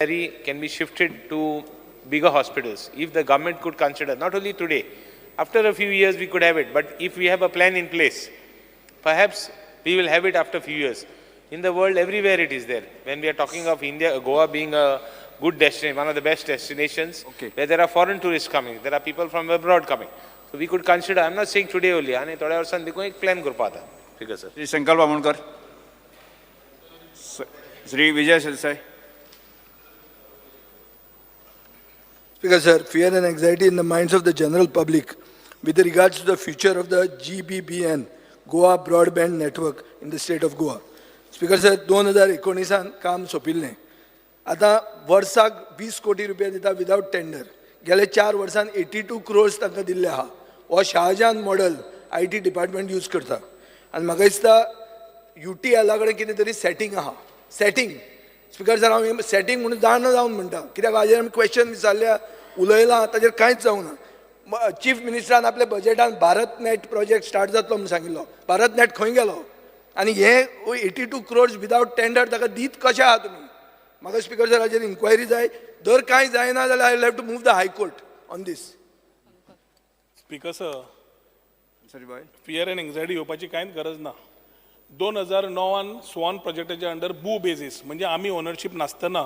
Can be shifted to bigger hospitals if the government could consider, not only today, after a few years we could have it, but if we have a plan in place, perhaps we will have it after few years. In the world, everywhere it is there. When we are talking of India, Goa being a good destination, one of the best destinations, where there are foreign tourists coming, there are people from abroad coming. So we could consider, I'm not saying today only, आनी थोड्या वर्सांनी देखून एक plan करपा आतां. Speaker sir. Shri Sankalp Amonkar. Shri Vijay Sardesai. Speaker sir, fear and anxiety in the minds of the general public with regards to the future of the GBBN, Goa Broadband Network in the state of Goa. Speaker sir, 2019 काम सोंपिल्लें. आतां वर्साक 20 कोटी रुपया दिता विदावट tender. गेले 4 वर्सान 82 क्रोर्स तांकां दिल्ले आहा. हो Shah Jahan model IT department use करता आनी म्हाका दिसता यूटीएला कडेन कितें तरी सेटींग आहा. सेटींग, स्पीकर सर, हांव सेटींग म्हणून जाणा जावन म्हणटा, कित्याक हाजेर आमी क्वेश्चन विचारल्या, उलयलां, ताजेर कांयच जावंक ना. चीफ मिनिस्टरान आपल्या बजेटान भारत नेट प्रोजेक्ट स्टार्ट जातलो म्हणून सांगिल्लो. भारत नेट खंय गेलो? आनी हे 82 क्रोर्स विदावट टेंडर ताका दीत कशें आहा तुमी? म्हाका स्पीकर सर, हाजेर इन्क्वायरी जाय. जर कांय जायना जाल्यार I have to move the High Court on this. Speaker sir, sorry bye. Fear and anxiety येवपाची कांयच गरज ना. 2009न स्वान प्रोजेक्टाच्या अंडर बू बेजीस, म्हणजे आमी ओनरशीप नासतना,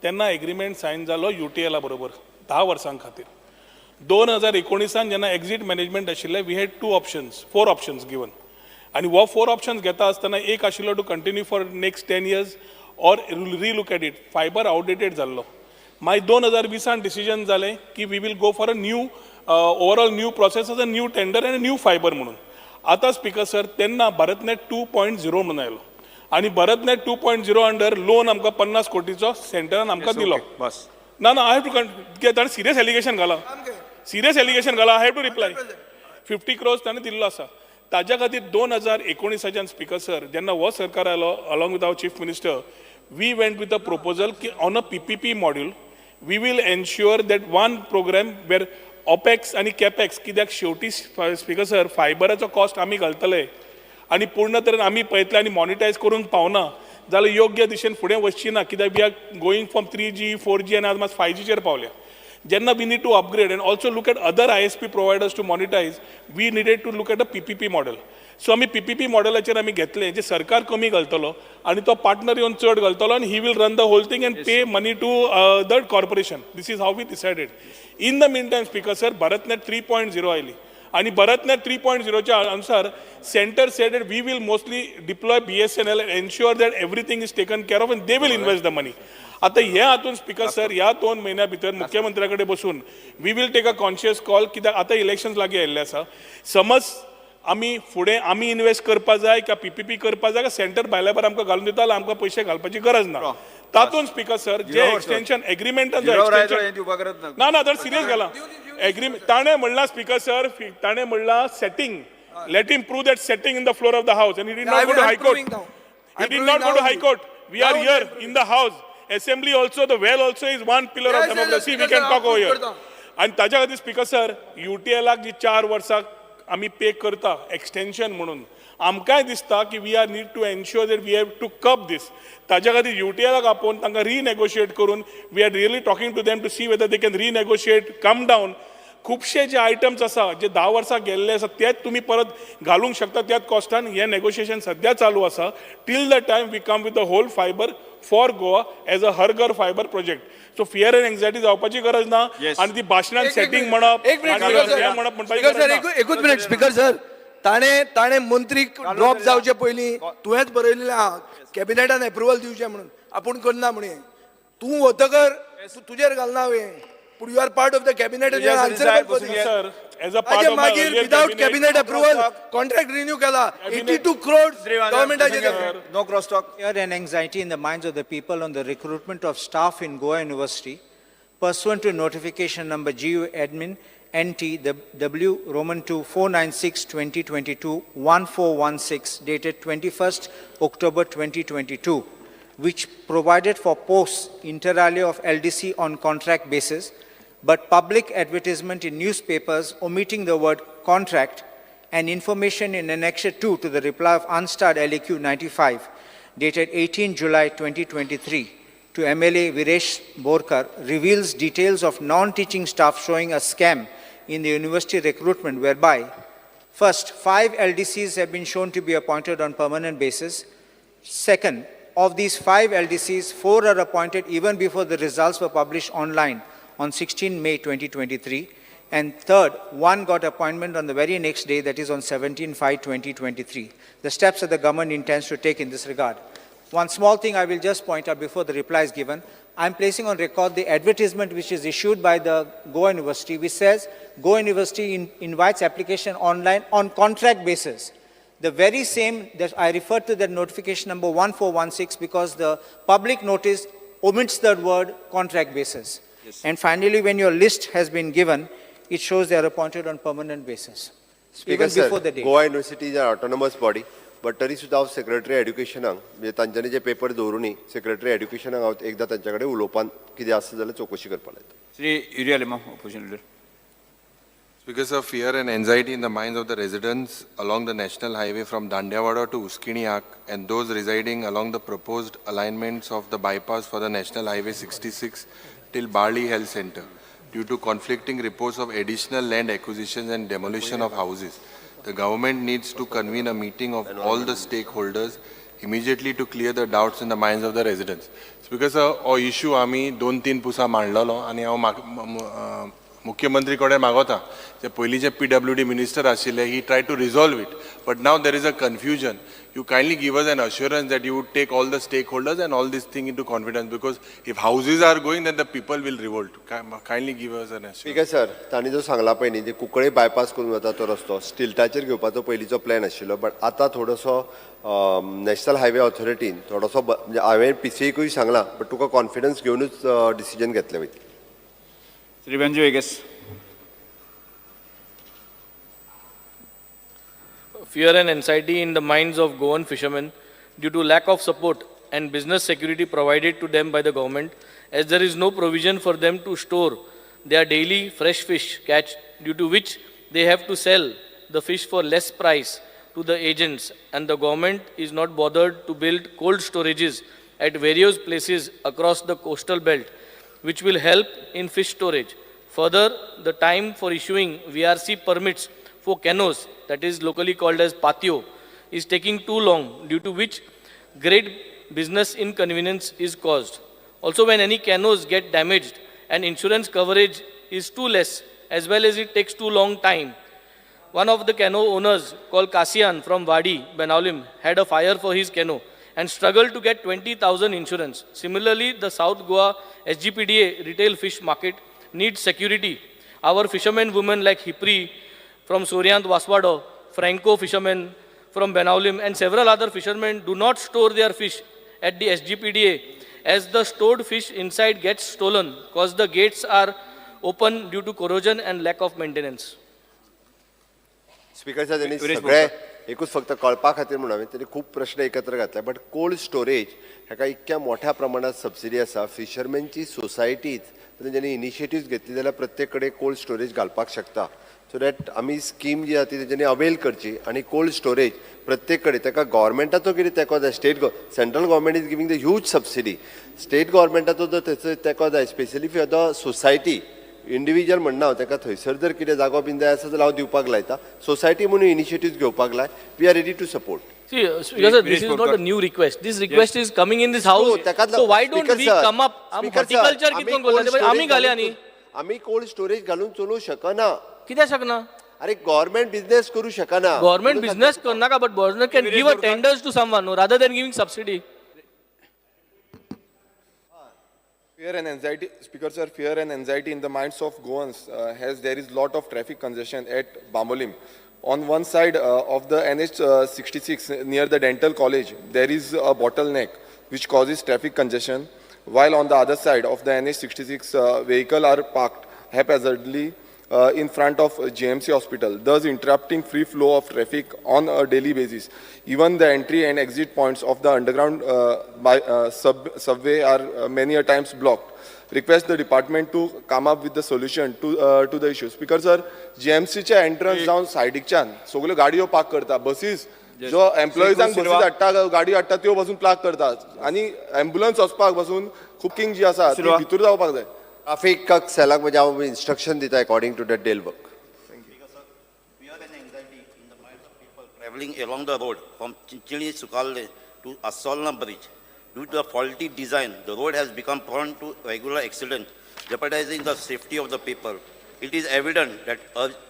तेन्ना एग्रीमेंट सायन जालो यूटीएला बरोबर 10 वर्सां खातीर. 2019न जेन्ना एक्झीट मॅनेजमेंट आशिल्लें, we had two options, four options given, आनी हो फोर ऑप्शन्स घेता आसतना एक आशिल्लो to continue for next 10 years or relook at it. Fiber outdated जाल्लो. मागीर 2020न डिसिजन जालें की we will go for a new overall new process as a new tender आनी न्यू फायबर म्हणून. आतां स्पीकर सर, तेन्ना भारतनेट 2.0 म्हणून आयलो आनी भारतनेट 2.0 अंडर लोन आमकां 50 कोटीचो सेंटरान आमकां दिलो. बस. ना ना, I have to, ताणें सिरियस एलिगेशन घाला, सिरियस एलिगेशन घाला. I have to reply. 50 crores ताणें दिल्लो आसा. ताज्या खातीर 2019च्यान, स्पीकर सर, जेन्ना हो सरकार आयलो, along with our Chief Minister, we went with a proposal की on a PPP module we will ensure that one program where opex आनी कॅपेक्स, कित्याक शेवटी, स्पीकर सर, फायबराचो कॉस्ट आमी घालतले आनी पूर्ण तरेन आमी पळयतले आनी मॉनिटायज करूंक पावना जाल्यार योग्य दिशेन फुडें वचची ना, कित्याक we are going from 3G, 4G आनी आज मात 5जीचेर पावल्या. जेन्ना we need to upgrade and also look at other ISP providers to monetize, we needed to look at a PPP model. So आमी पीपीपी मॉडेलाचेर आमी घेतले, जे सरकार कमी घालतलो आनी तो पार्टनर येवन चड घालतलो आनी he will run the whole thing and pay money to the corporation. This is how we decided. In the meantime, Speaker sir, BharatNet 3.0 आयली आणि भरतनेट 3.0च्या अनुसार center said we will mostly deploy BSNL and ensure that everything is taken care of and they will invest the money. आता हे हातून, speaker sir, ह्या 2 म्हयन्या भितर मुख्यमंत्र्या कडेन बसून we will take a conscious call, कित्याक आतां इलेक्शन लागीं आयिल्लें आसा. समज आमी फुडें आमी इन्वेस्ट करपा जाय काय पीपीपी करपा जाय काय सेंटर भायल्या भायर आमकां घालून दिता जाल्यार आमकां पयशे घालपाची गरज ना. तातूंत, स्पीकर सर, जे एक्सटेन्शन एग्रीमेंटान जो एक्सटेन्शन दिवपा गरज ना. ना ना, तर सिरियस घाला एग्रीमेंट. ताणें म्हणलां, स्पीकर सर, ताणें म्हणलां setting. Let him prove that setting in the floor of the house, and he did not go to I'm High Court. Proving now. He I'm did proving not go now to High only. Court. We are Now only here I'm proving. In the house. Assembly also, the well also is one pillar of Yes, democracy. We Speaker can sir, talk हांव over here. prove करता. आनी ताज्या खातीर, speaker sir, युटीएलाक जी 4 वर्सां आमी pay करता extension म्हणून, आमकांय दिसता की we are need to ensure that we have to curb this. ताज्या खातीर युटीएलाक आपोवन तांकां रिनेगोशिएट करून, we are really talking to them to see whether they can renegotiate, come down. खुबशे जे आयटम्स आसा जे 10 वर्सां गेल्ले आसा, तेच तुमी परत घालूंक शकता त्याच कॉस्टान. हें नेगोशिएशन सद्या चालू आसा till the time we come with the whole fiber for Goa as a Har Ghar fiber project. So fear and anxiety जावपाची गरज ना. आनी ती भाशणान एक- एक सेटींग मिनिट. म्हणप एक मिनिट, आनी स्पीकर सर. हें म्हणप म्हणपाची स्पीकर सर, गरज ना. एकूच मिनिट, स्पीकर सर. ताणें ताणें मंत्री ड्रॉप जावचे पयलीं तुवेंच बरयलेलें आहा, कॅबिनेटान एप्रुवल दिवचें म्हणून. आपूण करना म्हणून तूं वतकर तूं तुजेर घालना हांवें, पूण you are part of the cabinet. Sir, as a part of मागीर without cabinet approval contract renew केला, 82 क्रोड गव्हर्मेंटाचे. No cross talk. Fear and anxiety in the minds of the people on the recruitment of staff in Goa University pursuant to notification number GU Admin NT the W Roman 2 496 2022 1416 dated 21st October 2022, which provided for posts inter alia of LDC on contract basis, but public advertisement in newspapers omitting the word "contract" and information in Annexure 2 to the reply of unstarred LAQ 95 dated 18 July 2023. to MLA Viresh Borkar reveals details of non-teaching staff showing a scam in the university recruitment whereby, first, 5 LDCs have been shown to be appointed on permanent basis. Second, of these 5 LDCs, 4 are appointed even before the results were published online on 16 May 2023. And third, 1 got appointment on the very next day, that is on 17/5/2023. The steps that the government intends to take in this regard. One small thing I will just point out before the reply is given. I am placing on record the advertisement which is issued by the Goa University, which says Goa University invites application online on contract basis. The very same that I referred to that notification number 1416 because the public notice omits the word contract basis. Yes. And finally, when your list has been given, it shows they are appointed on permanent basis. Speaker even before sir, the date. Goa University is an autonomous body, but तरी सुद्दां हांव secretary एड्युकेशनाक म्हणजे तांच्यांनी जे paper दवरून secretary एड्युकेशनाक हांव एकदां तांचे कडेन उलोवपान कितें आसा जाल्यार चवकशी करपाक लायता. Shri Yuri Alemao, opposition leader. Because of fear and anxiety in the minds of the residents along the national highway from Dandiawada to Uskiniak and those residing along the proposed alignments of the bypass for the National Highway 66 till Barley Health Center due to conflicting reports of additional land acquisitions and demolition of houses. The government needs to convene a meeting of all the stakeholders immediately to clear the doubts in the minds of the residents. Speaker sir, हो issue आमी 2-3 पुसा मांडलेलो आनी हांव मुख्यमंत्री कडेन मागोता जे पयलींचे PWD minister आशिल्ले, he try to resolve it, but now there is a confusion. You kindly give us an assurance that you would take all the stakeholders and all this thing into confidence, because if houses are going then the people will revolt. Kindly give us an assurance. Speaker sir, तांणी जो सांगला पळय न्ही, जे Cuncolim bypass करून वता तो रस्तो स्टिल्टाचेर घेवपाचो पयलींचो प्लॅन आशिल्लो, बट आतां थोडोसो नॅशनल हायवे ऑथॉरिटीन थोडोसो म्हणजे हांवें PCA कूय सांगलां, बट तुका कॉन्फिडन्स घेवनूच डिसिजन घेतलें वयता. Shri Venzy Viegas. Fear and anxiety in the minds of Goan fishermen due to lack of support and business security provided to them by the government, as there is no provision for them to store their daily fresh fish catch, due to which they have to sell the fish for less price to the agents, and the government is not bothered to build cold storages at various places across the coastal belt, which will help in fish storage. Further, the time for issuing VRC permits for canoes, that is locally called as patio, is taking too long, due to which great business inconvenience is caused. Also, when any canoes get damaged and insurance coverage is too less, as well as it takes too long time. One of the canoe owners called Kasian from Wadi, Benaulim, had a fire for his canoe and struggled to get 20,000 insurance. Similarly, the South Goa SGPDA retail fish market needs security. Our fishermen women like Hipri from Suryant Vaswado, Franco fishermen from Benaulim, and several other fishermen do not store their fish at the SGPDA, as the stored fish inside gets stolen because the gates are open due to corrosion and lack of maintenance. Speaker sir, त्यांनी सगळे एकूच फक्त कळपा खातीर म्हणून हांवें तेणी खूब प्रश्न एकत्र घातले, बट कोल्ड स्टोरेज हाका इतक्या मोठ्या प्रमाणात सबसिडी आसा. फिशरमॅनची सोसायटीच तेंच्यांनी इनिशिएटिव्ह घेतली जाल्यार प्रत्येक कडेन कोल्ड स्टोरेज घालपाक शकता. सो that आमी स्कीम जी आसा ती तेंच्यांनी अवेल करची आनी कोल्ड स्टोरेज प्रत्येक कडेन ताका गव्हर्मेंटाचो कितें तेंको जाय. State central government is giving the huge subsidy, state गव्हर्मेंटाचो जर तेचो तेंको जाय, specially for the society. Individual म्हणना हांव, ताका थंयसर जर कितें जागो बीन जाय आसा जाल्यार हांव दिवपाक लायता. सोसायटी म्हणून इनिशिएटिव्ह घेवपाक लाय, we are ready to support. See, Speaker sir, this is not a new request. This request is coming in this house. So why don't we come up? आम horticulture कितकोन करता? आमी घाल्या न्ही. आमी कोल्ड स्टोरेज घालून चलोवंक शकना. कित्याक शकना? अरे गव्हर्मेंट बिझनेस करू शकना. गव्हर्मेंट बिझनेस करनाका, but government can give a tenders to someone rather than giving subsidy. Fear and anxiety, Speaker sir, fear and anxiety in the minds of Goans as there is lot of traffic congestion at Bambolim. On one side of the NH 66 near the dental college, there is a bottleneck which causes traffic congestion, while on the other side of the NH 66 vehicle are parked haphazardly in front of JMC hospital, thus interrupting free flow of traffic on a daily basis. Even the entry and exit points of the underground subway are many a times blocked. Request the department to come up with the solution to the issue. Speaker sir, GMC च्या entrance जावन सायडीकच्यान सगल्यो गाडयो park करता, बसीस जो एम्प्लॉइजांक श्री बसीस हाडटा, गाडी हाडटा, त्यो पासून प्लाग करतात आनी एम्बुलन्स वचपाक पासून कुकींग जी आसा ती सिल्वा. भितूर जावपाक जाय. ट्राफीक सेलाक म्हणजे हांव इन्स्ट्रक्शन दिता according to the del work. Fear and anxiety in the minds of people traveling along the road from Chinchini Sukalle to Asolna Bridge. Due to the faulty design, the road has become prone to regular accidents, jeopardizing the safety of the people. It is evident that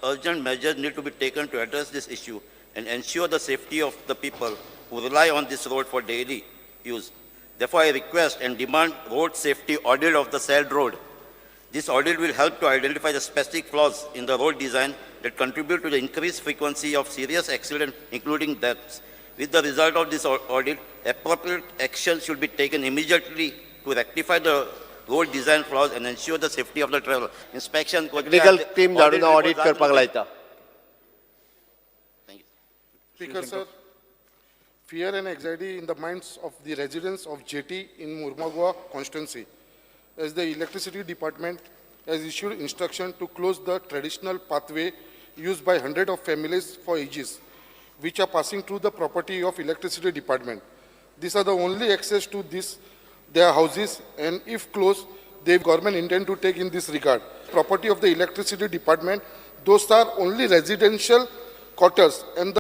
urgent measures need to be taken to address this issue and ensure the safety of the people who rely on this road for daily use. Therefore, I request and demand road safety audit of the said road. This audit will help to identify the specific flaws in the road design that contribute to the increased frequency of serious accidents, including deaths. With the result of this audit, appropriate action should be taken immediately to rectify the road design flaws and ensure the safety of the traveler. Inspection. Technical team धाडून audit करपाक लायता. Thank you. Speaker, sir, fear and anxiety in the minds of the residents of JT in Murmagua constituency, as the electricity department has issued instruction to close the traditional pathway used by hundreds of families for ages, which are passing through the property of electricity department. These are the only access to this, their houses, and if closed, the government intend to take in this regard. Property of the electricity department, those are only residential quarters, and the